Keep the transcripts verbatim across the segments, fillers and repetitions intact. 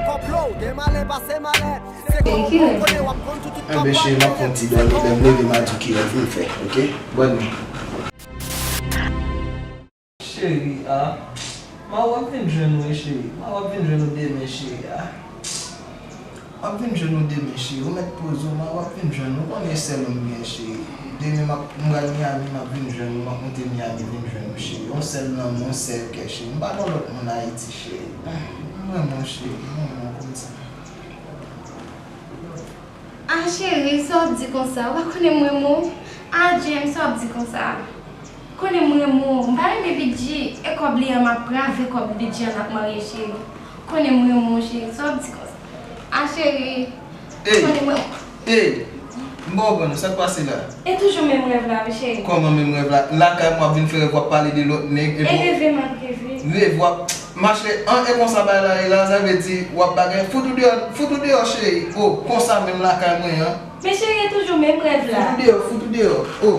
Konplo, gen malè pase malè. Se konplo, konnen w ap konn tout, tout. Enben, cheri, m ap fè yon ti dòmi. Lè m leve, m a di w ki rèv m fè, oke? Bòn nwi. Cheri, a. Ma, w ap vin jwenn mwen, cheri. Ma, w ap vin jwenn ou demen, cheri, a. W ap vin jwenn ou demen, cheri. Ou mèt poze w, ma, w ap vin jwenn ou. Konnen sèl ou m gen, cheri. Demen, m ap, m pral Miami, m ap vin jwenn ou. M ap monte Miami, vin jwenn ou, cheri. Yon sèl lanmou, yon sèl kè, cheri. M pa gon lòt moun Ayiti, cheri. M renmen w, cheri. M renmen w konsa. Ah, cheri, sa w ap di konsa? Ou pa konnen m renmen w? Ah, James, sa w ap di konsa? Konnen m renmen w. M pa renmen Bidji. E kòb li an m ap pran, avèk kòb Bidji an n ap marye, cheri. Konnen m renmen w, cheri. Sa w ap di konsa? Ah, cheri. Ey, konnen m renmen w. Ey, m pa konprann ou. Sa k pase la? E toujou menm rèv la, wi, cheri. Kòman menm rèv la? Lakay mwen w ap vin fè rèv, w ap pale de lòt nèg, epi w... E reve m ap reve. Reve w ap Mache, an, e konsa bagay la ye la, sa vle di w ap bagay, fout ou deyò, fout ou deyò, cheri. O, konsa menm lakay mwen an. Men cheri, e toujou menm rèv la. Fout ou deyò, fout ou deyò. O,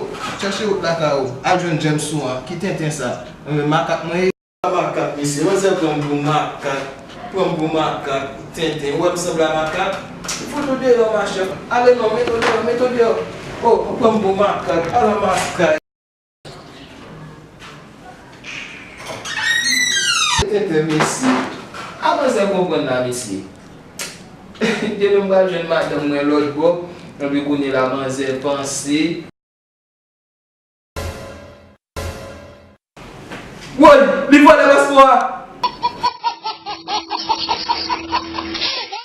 chèche wout lakay ou. Al jwenn James ou an, ki tenten sa. Mwen menm makak mwen ye. Makak, mesye, manzè pran m pou makak. Pran m pou makak, tenten. Ou wè m sanble a makak? Fout ou deyò, machè. Ale non, mete w deyò, mete w deyò. O, ou pran m pou makak. Ala makak. Tenten, mesye. A manzè konprann la, mesye. Demen m pral jwenn madanm mwen lòt bò. Epi kounye la, manzè panse. Woy, li vòlè paspò a.